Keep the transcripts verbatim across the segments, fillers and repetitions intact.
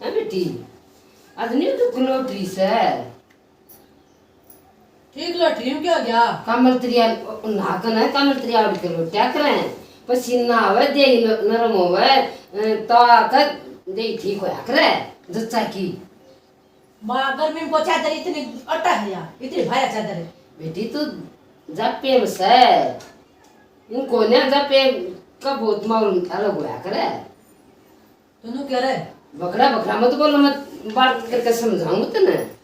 है बेटी, आज न्यू तो लॉटरी से। ठीक लॉटरी में क्या हो गया? कमल तरिया ना कने, कमल तरिया उड़ के लोटिया करें, पसीना आवे, दे न-, नरम होवे, अ, तो आकर दे ठीक होया करे, जच्चा की। माँ, गर्मी में को चादर इतनी अटा है यार, इतनी भारी चादर है। बेटी, तू जा प्रेम से, उनको ना जा प्रेम का बहुत माहौल अलग होया करे। तू न्यू कह रहे? बकरा, बकरा मत बोल, मैं बात करके समझाऊं तने।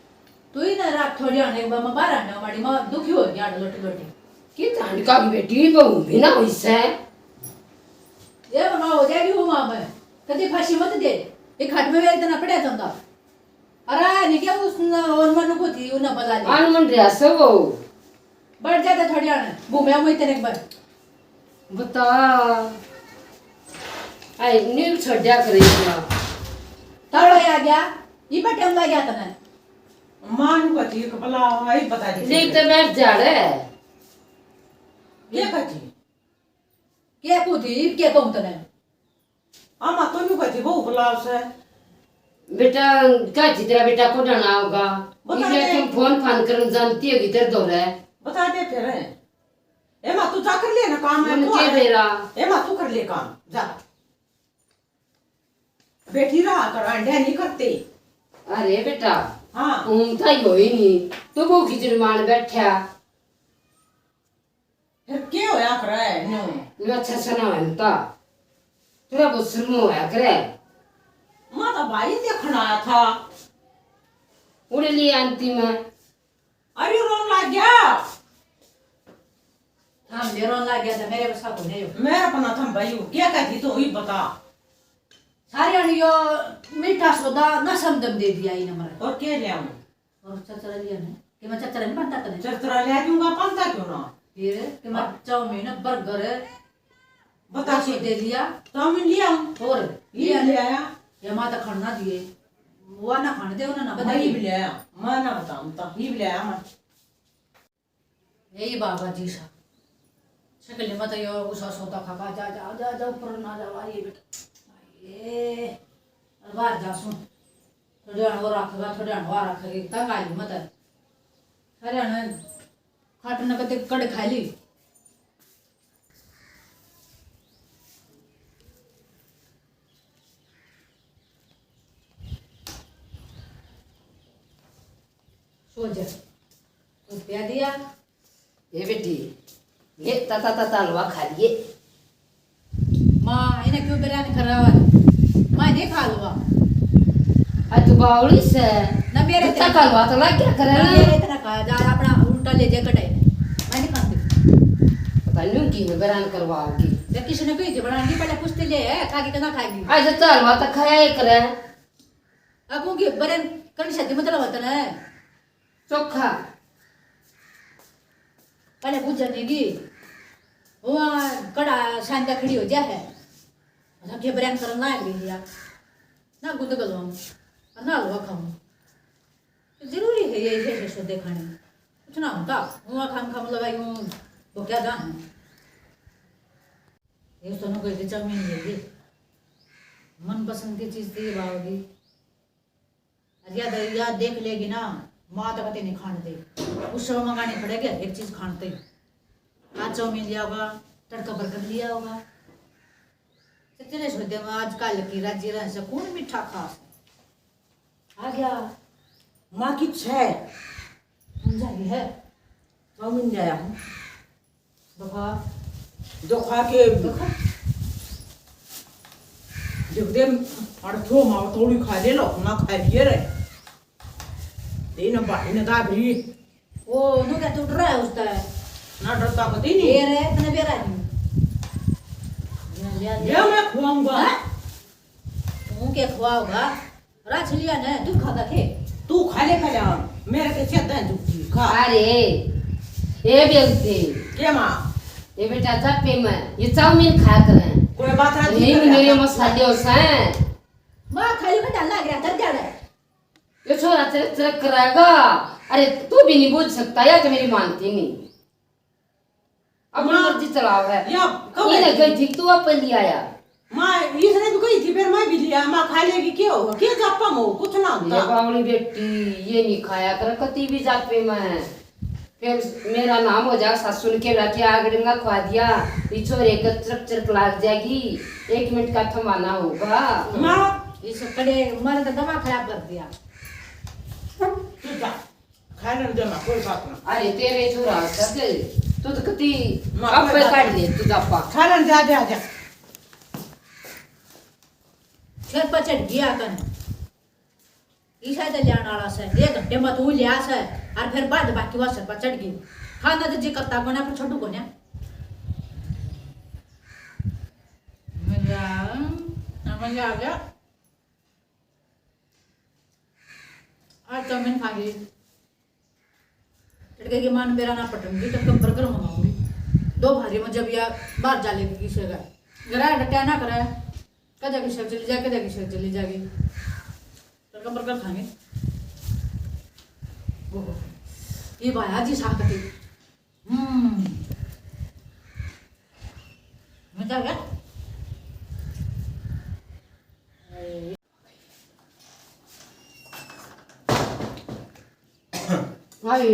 तू ही ना रात थोड़ी आने के बाद मैं बाहर आने वाली, मैं दुखी हो गया लोटी लोटी। के जान का बेटी बहू भी ना होई से। ये बना हो जाएगी वो माँ में। कभी फांसी मत दे। ये खाट में एक दिन पड़ा जाता। अरे, नहीं क्या उस न-, और मनु को थी, उन्हें बजा ली। अनमन रिया से वो। बैठ जाते थोड़ी आने। घूमे हम इतने एक बार। बता। आई न्यू छड्या करे इतना। तालो आ गया। ये बटे हम ला गया तने। माँ नु कथी एक भला आई बता दे। देख तो बैठ जा रे। ये कथी? के कुदी, के कहूं तने? आमा तो नु कथी बहु बुलाव से। बेटा, का जितरा बेटा को डना होगा? बता इसलिए दे। तुम फोन फान करन जानती हो किधर दो रे। बता दे फिर। ए माँ, तू जा कर ले ना काम है, उनके तू आ। बेरा। ए माँ, तू कर ले काम, जा। बैठी रहा कर, अंडे नहीं करते। अरे बेटा, हाँ। घूमता ही हो ही नहीं, तू वो खिचड़ी मान बैठा। फिर के होया करे न्यू? न्यू अच्छा अच्छा ना होता। थोड़ा बहुत शर्म होया करे। मैं तो भाई देखण आया था। उड़े लिए आंटी मैं। अरे रोन लग गया। थाम ले रोन लग गया था, मेरे बसा को नहीं हो। मैं अपना थम भाई हूँ, क्या कहती तो ही बता। सारे आने यो मीठा सौदा ना समदम दे दिया इन्हें मरा। और क्या ले आऊं? और चरचरा लिया ने? कि मैं चरचरा नहीं बनता कदे? चरचरा ले दूंगा, बनता क्यों ना? फिर कि मैं हाँ। चाउमीन, बर्गर, बता बस के। दे लिया। चाउमीन ले आऊं? और ये ले आया। या माँ तो खाना दिए। वो ना खाने दे, उन्हें ना मैं बताइए। ही ले आया। मैं ना बताऊं तो ही ले आया मैं। यही बाबा जी सा। सकले मत यो उसा सौदा खा खा जा, जा, जा, जा, ऊपर ना जावा, ये बेटा। ये, और बाहर जा सुन। थोड़े हण वो रखेगा, थोड़े हण वो रखेगी, तंग आ गई मत। अरे हण, खाट ने कते कड़ खा ली। सो जा। दूध पिया दिया। ए बेटी, ये तता तता हलवा खा लिए। माँ, इन्हें क्यों बिरयानी करावा? माँ, नहीं खा हलवा। आज तू बावली से। ना मेरे तता इतना हलवा तो लग क्या करे ना ना? मेरे इतना खा जा, अपना उल्टा ले जे कटे। मैं नहीं खाती। पता नहीं की में बिरयानी करवाओगी। देख, किसी ने कही थी बनानी, पहले पूछते ले, है, खा के कितना खाएगी? आज तो हलवा तो खाया ही करे। अब वो की बिरयानी करनी शादी मतलब होता ना है। चोखा। पहले बुझ जाने की। वो कड़ा शांता खड़ी हो जा है। अच्छा, के ब्रेन करन लाग रही है। ना गुंद गलवाऊं, ना हलवा खाऊं। तो जरूरी है ये, ये, ये सौदे खाने। कुछ ना होता, हुआ खाम खाम लगाई हूँ, वो क्या जान है। ये सोनू को चाउमीन ले ली। मनपसंद की चीज थी, ये भाव की। अरे याद, याद देख लेगी ना, माँ तो कते नहीं खाने दे। उससे मंगानी पड़ेगी हर एक चीज खाने ते। आज चाउमीन लिया होगा, तड़का बर्गर लिया होगा। तो तेरे सोचे में आजकल की राजी रहन से कौन मीठा खा से? आ गया। माँ की छह। कौन जा रही है? चाउमीन ले आया हूँ। दिखा। दिखा के। दिखा। देख दे, अड़ थो माव तोड़ी खा ले लो, ना खा लिए रे। दे ना बाड़ी ना दाबरी। ओ, नु क्या तू डरा है उसका? ना डरता कती नहीं। ये रे, इतने बेरा नहीं। ले, ले, ले। ले, मैं खुआऊंगा। हाँ? तू क्या खुआओगा? राछ लिया ने, तू खा के। तू खा ले पहले, मेरे के चेता है तू खा। अरे, ए बेलते। के माँ? ए बेटा, जा पे मैं, ये चाउमीन खाया करें। कोई बात ना, यही ठीक है। मेरे मसाले हो सैं। माँ, खाली में डालना गया, डर जा रहा है। ये छोरा चरक चरक कराएगा। अरे, तू भी नहीं बोल सकता यार, तो मेरी मानती नहीं। अपनी माँ, मर्जी चलाओ है। या, कब ये है? लग गई थी, तू अपन ले आया। माँ, इसने भी कही थी, फिर मैं भी लिया, माँ खा लेगी, क्या होगा, क्या जापा में हो, कुछ ना ये होता। बावली बेटी, ये नहीं खाया कर कती भी जापे में। फिर मेरा नाम हो जाएगा, सासू ने कह रहा कि आग डंगा खवा दिया, ये छोरे का चरक चरक लाग जाएगी, एक मिनट का थमाना होगा। माँ, इस कड़े मर्द दमा खराब कर दिया। तू जा, खा लेने दे माँ, कोई बात ना। अरे तेरे छोरा सके, तू तो कती माँ, कोई बात काट ले, तू जापा। खा लेने जा, जा, जा। फिर पचड़ गया कन। ईसा तो ल्याण आला सै, एक घंटे में तू लिया सै, और फिर बाद बाकी वा सर पर चढ़ गई। खाना तो जी करता कोना, पर छोटू कोना। मजा, मजा आ गया। आज तो मैंने खा ली। लड़के की मां ने मेरा ना पटन दी, तो कब बर्गर मंगाऊंगी। दो भारी में जब या बाहर जा लेगी किसी का। जरा डटिया ना करे, कदे किसी चली जा, कदे किसी चली जाएगी। लड़का बर्गर खाएंगे। ओहो, ये भाया जी साग कटे। हम्म, मजा आ गया। हाय।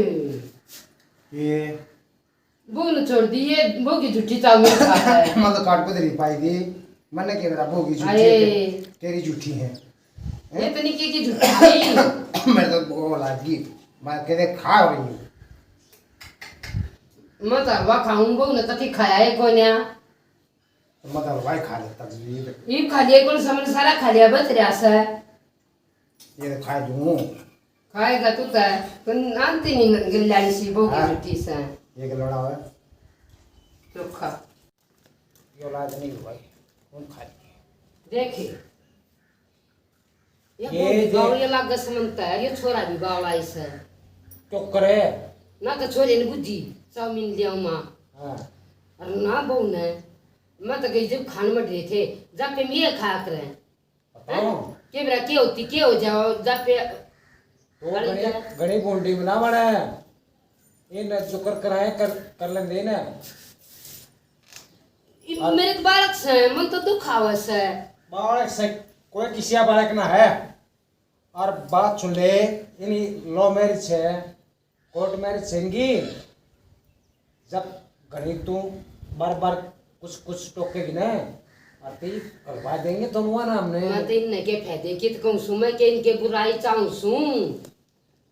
ये बहू ने छोड़ दी, ये बहू की झूठी चाउमीन खाता है। मैं तो काट को तेरी पाई थी, मैंने कह मेरा बहू की झूठी है, अरे। तेरी झूठी है। ये तो नहीं की, की झूठी थी। मेरे तो वो लाग गई, मैं कहते खा रही हूँ। मैं तो हलवा खाऊं, बहू ने तो ठीक खाया है कोन्या। तो मैं तो हलवा ही खा लेता जी। ये खा लिया, कौन सा मैंने सारा खा लिया, बच रहा सै। ये तो खा लूं। खाएगा तू तो, तू आंटी नहीं गिल्लानी सी, बहू की हाँ। बेटी से। ये गिल्लाना है। चोखा। ये औलाद नहीं हुआ, कौन खा लिए? देखे। ये ये बहुत दे- बावली अलग समझता है, ये छोरा भी बावला ही से। क्यों करे? ना तो छोरे ने बुझी, चाउमीन लिया माँ। हाँ। और ना बहू ने, मैं तो गई जब खान मट रहे थे, जाके मैं खाया करें। बताओ। के बेरा के होती, के हो जाओ, जा पे तो वाली घड़ी, जा। घड़ी बोंडी बना बड़ा है। ये न जो कर कराए, कर, कर लेंदे ना। इ और मेरे तो बालक से, मन तो दुख आवे से। बालक से, कोई किसिया बालक ना है। और बात सुन ले, इनी love marriage है। कोर्ट मैरिज सेंगी, जब घणी तू बार बार कुछ कुछ टोकेगी ना, और ते कलवा देंगे दोनों ना हमने। मैं तो इनने के फायदे की तो कहूँ सू, मैं के इनके बुराई चाहूँ सू।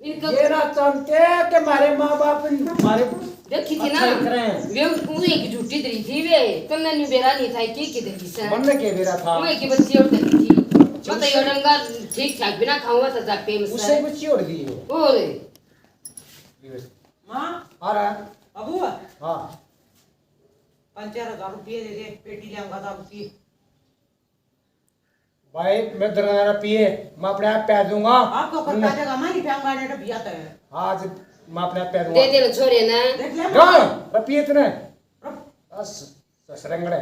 इनका ये ना चाहते कि मारे माँ बाप मारे देखी थी ना, अच्छा करें। वे उनको एक झूठी दरी थी, वे तन्ने नी बेरा नहीं था, की की दरी से। मन में के बेरा था? वो एक बच्ची और दरी थी। मैं तो ये डंगा ठीक ठाक बिना खाऊंगा तो जापे में उसे से। बच्ची और दी है। और माँ। आ रहा है। बाबू। हाँ। पाँच चार हजार रुपये दे दे, पेटी लेंगा दारू की। भाई, मैं दरनारा पिए, मैं अपने आप प्या दूंगा। आपको करता ना। देगा, मैं नहीं प्यांगा, ने डबिया तो है। आज मैं अपने आप प्या दूंगा। दे दे छोरे ने। देख ले। जा, रुपये इतने। रुप- बस, ससरंगड़े।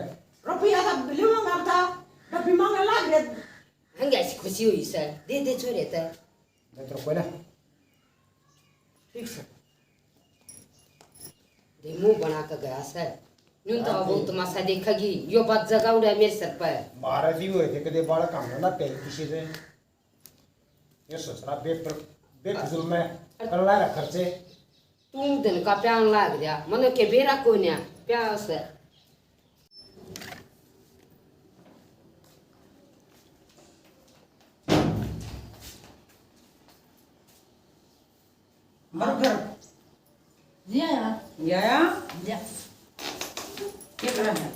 रुपया तो ले मांगता, डब्बी मांगने लाग गया। हंगे ऐसी खुशी हुई सर, दे दे छोरे तो। मैं तो कोई ना। ठीक सर। दे मुंह बना के गया सर। न्यूं तो हाँ, वो ठीक। तमाशा देखेगी, यो बात जगा उड़ा मेरे सर पर। बारह दिन हुए थे, कदे बालक हमने ना पे किसी से। ये ससुरा बेफिजूल में करला रहा खर्चे। तू धन का प्यान लाग रहा, मने के बेरा कोन्या, प्यास है। बर्गर। ले आया? ले आया? ले। क्या करा है?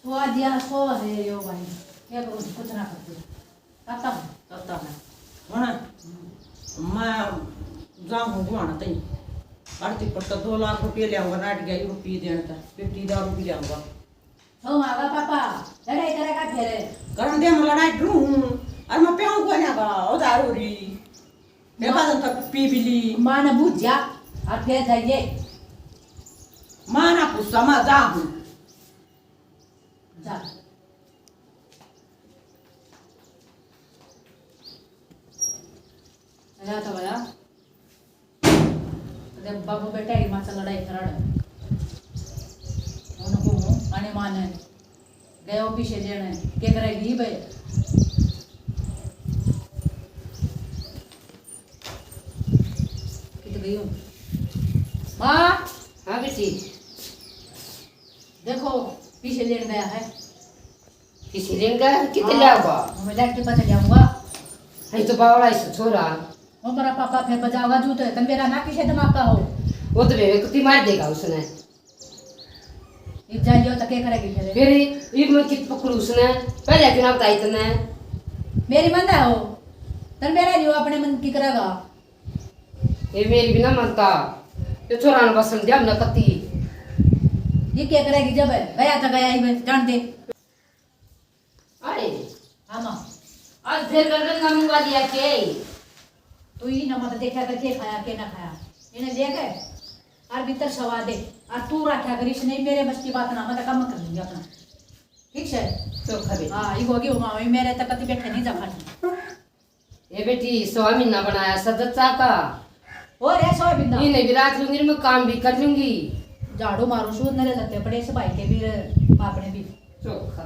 सो आ दिया, सो है यो भाई। क्या करूँ, कुछ ना करते। करता हूँ। करता है। होना? हम्म। मैं जाऊँ हूँ घुमाना तई। आरती पर तो दो लाख रुपये ले आऊँगा, नाट गया रुपये देने तक। पेटी दारू भी ले आऊँगा। ओ मागा पापा, लड़ाई करेगा फिर? करन दे, मैं लड़ाई डरू हूँ। अरे मैं प्याऊ को ना बा, उधार हो रही। मैं बादल तक पी भी ली। माँ ने बुझा, और फिर जाइए। माँ ना पूछा, मैं जा हूँ। जा। जा तो भला। अरे बाबू बेटा ही माचा लड़ाई कराड़। उनको मुंह आने माने। गयो पीछे लेने, के करेगी बे? कित गई हूँ? माँ! हाँ बेटी। देखो, पीछे लेने गया है। पीछे लेने गया? कित हाँ, ले आऊंगा? मैं लड़की पता ले आऊंगा। ये तो बावला इस छोरा। वो मेरा पापा फिर बजावा जूत है, तुम मेरा ना पीछे दिमाग का हो। वो तो बेबे कुत्ती मार देगा उसने। इब जाइयो तो के करेगी फिर? फिर इब मैं कित पकड़ू उसने? पहले क्यों ना बताई तने? मेरी मन हो, तन मेरा नहीं हो, अपने मन की करेगा। ये मेरी भी ना मानता। ये छोरा ने बस समझा हमने कत्ती। ये क्या करेगी जब गया तो गया ही, मैं जान दे। अरे, हाँ माँ। आज फिर गर्दन का मुंगा लिया के? तू ही ना मत देखा कर के खाया, के ना खाया। इन्हें ले गए और भीतर सवा दे। और तू रखा कर इसने, मेरे बस की बात ना, मैं तो काम कर लूंगी अपना। ठीक है? चोखा बेटी। हाँ, ये होगी माँ, मेरे तक कभी बैठे नहीं जा खाना। ए बेटी, सवा महीना बनाया सदचा का। और है सवा महीना? इन्हें भी राख लूंगी, मैं काम भी कर लूंगी। झाड़ू मारू सूर नरे लत्ते पड़े इस भाई के भी, बाप ने भी। चोखा।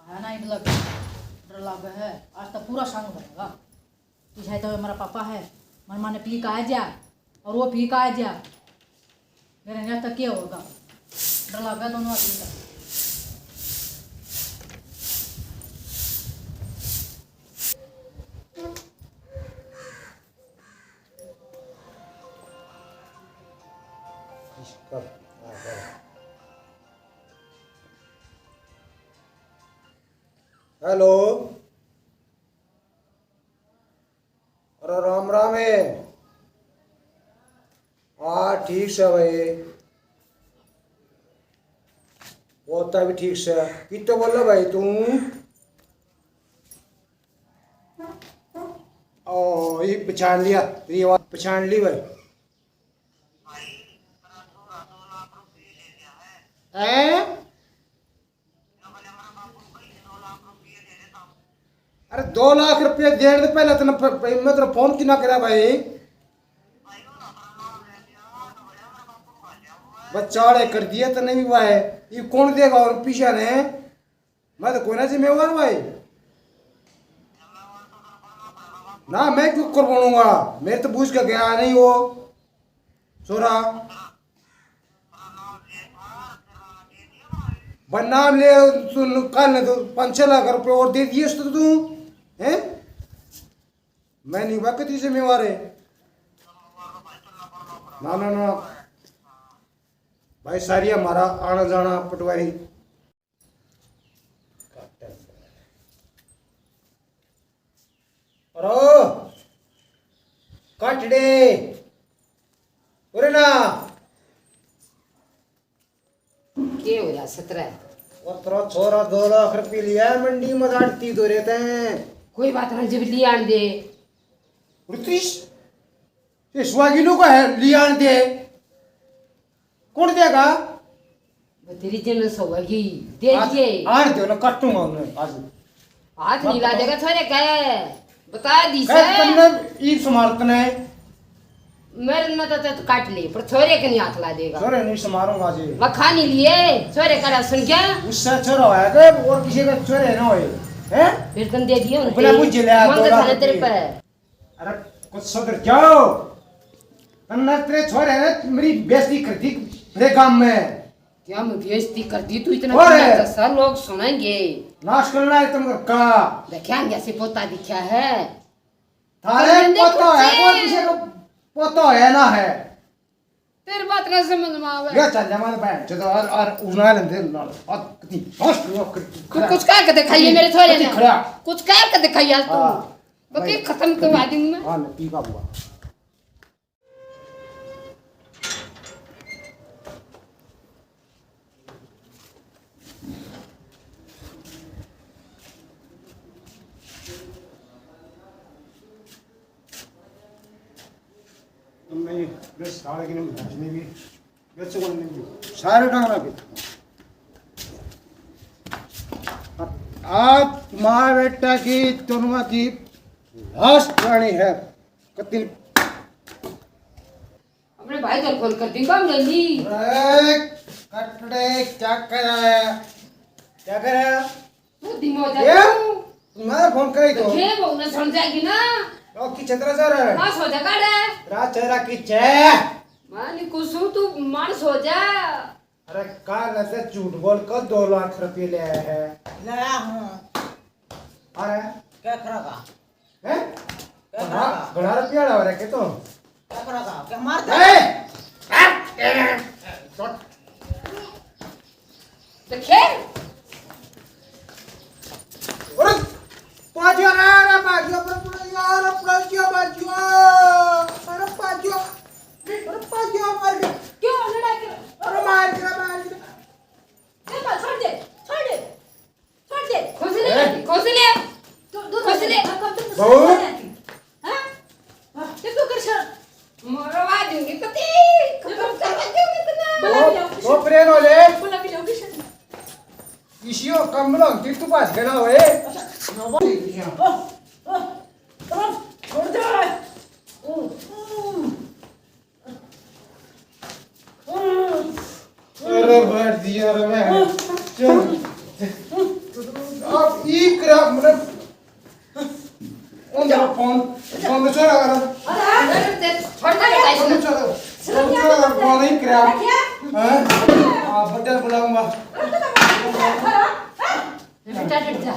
आया ना, इब लग, डर लग है। आज तो पूरा संग बनेगा। कि शायद तो मेरा पापा है, मन माने पी का आ जा, और वो पी का आ जा। मेरे यहाँ तक क्या होगा? डर लगा दोनों आदमी का। हेलो। अरे राम राम है। हाँ, ठीक से भाई। होता भी ठीक से। कितो बोला भाई तू? ओ, ये पहचान लिया, तेरी आवाज पहचान ली भाई। हैं? अरे दो लाख रुपये देने से पहले तने प-, प-, मैं तेरा फोन क्यों ना करा भाई? बस चाले कर दिए तने भी भाई। ये कौन देगा और पीछे ने? मैं तो कोई ना जिम्मेवार भाई। ना, मैं क्यों करवाऊंगा? मेरे तो बूझ के गया नहीं वो छोरा। भाई नाम ले, तू कल ने तो पाँच छह लाख रुपए और दे दिए उसको तू, हैं? मैं नहीं बा कती जिम्मेवार है। ना, ना, ना। भाई सारी हमारा आना जाना पटवारी। अरे काटड़े, उरे ना। के हो रहा सतरा? वो तेरा छोरा दो लाख रुपये लिया है मंडी में आड़ती दो रे तैं। कोई बात ना, जब लिया आन दे। रुतीश, ये सुहागिनों का है, लिया आन दे। कौन देगा? वो तेरी जन्नत होगी, दे आज दिए। आन दो ना, काटूंगा उन्हें आज। हाथ नहीं ला देगा छोरे का, बता दी कह से। तुमने ईब समारत ने। मेरे न तो, तो काट ले, पर छोरे के नहीं हाथ ला देगा। छोरे नहीं समारूंगा जी। वखा नहीं लिए, छोरे का सुन क्या? उससे छोरा होया के और किसी का छोरे ना होए, हैं? फिर तुम दे दिए उनके। अपना बुझ ले, मांगे दो लाख थाने तेरे रुपये। पे। अरे कुछ सुधर जाओ। तन्ने तेरे छोरे ने मेरी बेइज्जती कर दी पूरे गांव में। क्या मैं बेइज्जती कर दी? तू इतना ओए! चिल्लाता सा, लोग सुनेंगे। नाश करना है तुम घर का। देखेंगे ऐसे पोता दिखा है। थारे करने दे पोता है, कुछ। कोई किसी को पोता है ना है। तेरी बात ना समझ में आवे। ये चल जा, मार बहन, चल और, और उना लेंदे ना। और कितनी हंस लो, कर, तू खड़ा। कुछ कह के दिखाइए मेरे छोरे कितनी ने। खड़ा। कुछ कह के दिखाइए आज तू। हाँ, बकी भाई, खत्म करवा दूंगी मैं। हाँ, मैं पी का हुआ। नहीं, बस सारे के नहीं, नहीं भी, बस को नहीं भी। सारे डांगरा के। आज माँ बेटा की दोनों की लास्ट रानी है। कत्ती भाई, तो फोन कर दी, कम जल्दी। अरे, कटड़े, क्या कर रहा है? क्या कर रहा है? तू दिमाग ये? जा। तुम्हारा फोन करे तो तो। ये वो ना सुन जाएगी ना। ओ, की छतरा सर? ना सो जा, काढ़े। रात चेहरा की छे। मानी कुसु, तू मानस हो जा। अरे, काल से झूठ बोल कर दो लाख रुपए ले आया है। लाया हूँ। अरे। क्या करेगा? हैं? क्या घड़ा, करेगा? घड़ा रुपया ला रखे तो। क्या करेगा? क्या मार दे? ए! देखे? अरे, बाजियो रे, अरे, बाजियो, अरे, बाजियो, अरे, बाजियो, बाजियो। अरे, बाजियो। अरे, बाजियो, मार दे। क्यों लड़ाई कर? अरे, मार दे, मार दे। छोड़ दे, छोड़ दे। छोड़ दे। खोस ले, ए? खोस ले। तू, तू खोस ले। हम, हम तो बहू। खोस ले। हाँ? हाँ, ये तो कर सर। मरवा दूंगी तो तेरी खबर कर दूंगी तो ना। बुला भी लाओ। वो प्रेम हो ले। बुला भी लाओ किशन। इसियो कम लो, कि तू पास गना होए। अच्छा, ना बोल। ओ, ओ, ओ, छोड़ दे। ओ, ओ। अरे बैठ दिया रे मैं। चल। आप ई करा, मतलब, उन फोन, फोन में छोड़ा कर। अरे, अरे, छोड़ दे बेटा फोन में इसको। छोड़ा। फोन में छोड़ा कर, फोन नहीं करा। हैं? हाँ, बड्डे बुलाऊंगा। अरे, तो मैं क्या करा? हैं? ए बेटा, डट जा।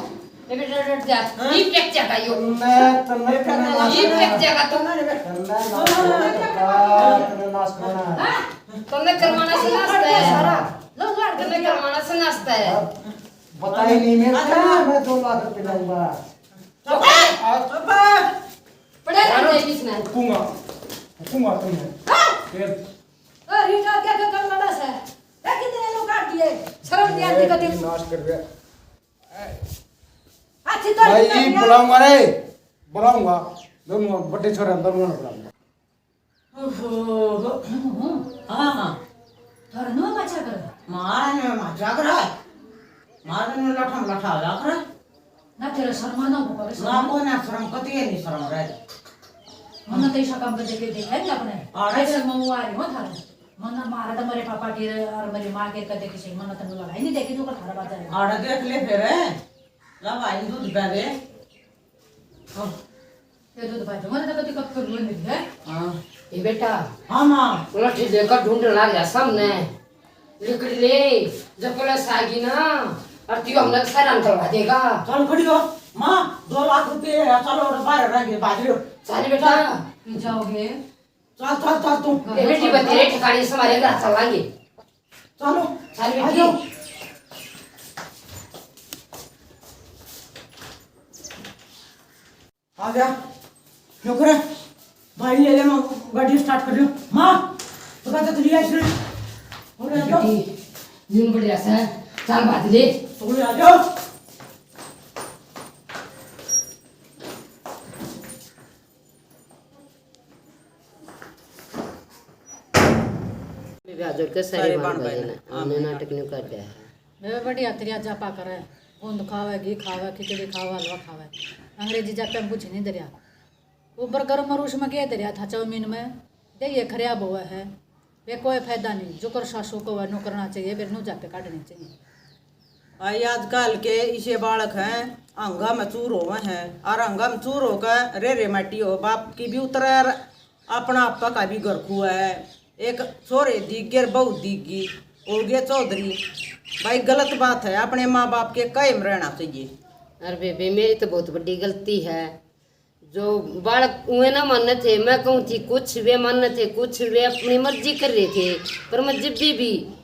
ए बेटा, डट जा। हाँ? ये क्या क्या का यो? मैं तन्ने करना नाश ये करना। क्या क्या का तू? तन्ने नाश करना। तन्ने नाश करना। हाँ? तन्ने करवाना से नाश्ता है सारा। लो, लो, तन्ने करवाना से नाश्ता है। अब बताई नहीं मैं, अच्छा। मैं दो लाख रुपए लाऊंगा। तो ए! पापा! पड़ा रहता है किसने? हुकूंगा। हुकूंगा तुमने। हाँ? फिर? अरे, क्या, क्या, क्या करवाना से? ए, कितने लोग काट दिए? शर्म नहीं आती कभी? नाश कर दिया। अच्छी तो भाई, नहीं करना। बुलाऊंगा रे, बुलाऊंगा। दोनों बड़े छोरे, दोनों ने बुलाऊंगा। ओहो, हाँ, हाँ। थारा नुआ माचा कर। मारा नुआ माचा कर। मारा नुआ लठम लठा हो जा कर। ना तेरा शर्मा ना हो पर ना शर्मा। को ना शर्म, कती है नहीं शर्म रे। मन्ने तो ऐसा काम करते के देखा है अपने। अरे। ऐसे मऊआ रही हो थारा। मन्ने मारा तो मेरे पापा के और मेरी माँ के कदे किसी मन्ने तो लड़ाई नहीं देखी जो कर थारा बात है। आड़ा देख ले फिर। ला भाई, दूध पी ले। हाँ। ये दूध पी ले, मैंने तो कभी कप कर लिया नहीं है। हाँ। ए बेटा। हाँ, माँ। लट्ठी लेकर ढूंढ ला गया सामने। लिकड़ ले, जब पुलिस आ गई ना, और तू हमने सारा निकलवा देगा। चल खड़ी हो। माँ, दो लाख रुपए है, चलो और बाहर रह गए, भाग लो। चल बेटा। चल। पी जाओगे? चल, चल, चल तू। ए बेटी, बतेरे ठिकाने से हमारे घर चलांगे। चलो, चल आ बेटी। जाओ। आ गया। क्यों करे? भाई ले ले, माँ, गाड़ी start कर लो। माँ, तो कहता तुझे ऐसे। और आ जाओ। बेटी, दिन बढ़िया से, चल भाग ले। तो आ जाओ। ब्याह जोड़ के सारे सारे बाण बाण भाई भाई ने ने। हमने नाटक न्यू कर दिया है। वे बढ़िया तरिया जापा करे, गूंद खावे, घी खावे, खिचड़ी खावे, हलवा खावे, अंग्रेजी जापे में कुछ नहीं दरिया। ऊपर गर्म और उसमें के दरिया था चाउमीन में, दे ये खराब हुआ है, वे कोई फायदा नहीं। जो कर सासू को वह नु करना चाहिए, फिर नु जापे काटनी चाहिए। आई आजकल के इसे बालक हैं, हंगा में चूर होवे हैं, और हंगा में चूर होकर रे रे माटी हो, बाप की भी उतरे और अपना आपा का भी घर खुआ है। एक छोरे दीगे और बहू दीगी, हो गए चौधरी। भाई, गलत बात है, अपने माँ बाप के कायम रहना चाहिए। अरे बेबे, मेरी तो बहुत बड़ी गलती है। जो बालक वे ना माने थे, मैं कहूँ थी कुछ, वे माने थे कुछ, वे अपनी मर्जी कर रहे थे, पर मैं जब भी, भी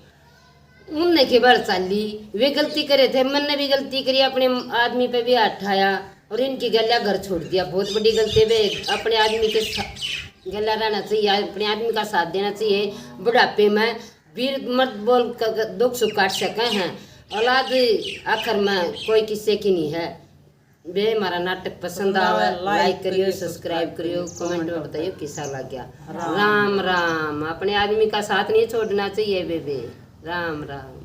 उनने के बाल चाली, वे गलती करे थे, मैंने भी गलती करी, अपने आदमी पे भी हाथ उठाया और इनकी गैल्या घर छोड़ दिया। बहुत बड़ी गलती है, वे अपने आदमी के सा-, गैल्या रहना चाहिए, अपने आदमी का साथ देना चाहिए। बुढ़ापे में वीर मर्द बोल क-, क-, दुख सुख काट सके हैं। औलाद आखिर में कोई किसी की नहीं है। बे हमारा नाटक पसंद आवे, like करियो, subscribe करियो, comment में बताइयो किसा लग गया। राम राम। अपने आदमी का साथ नहीं छोड़ना चाहिए बेबे। राम राम।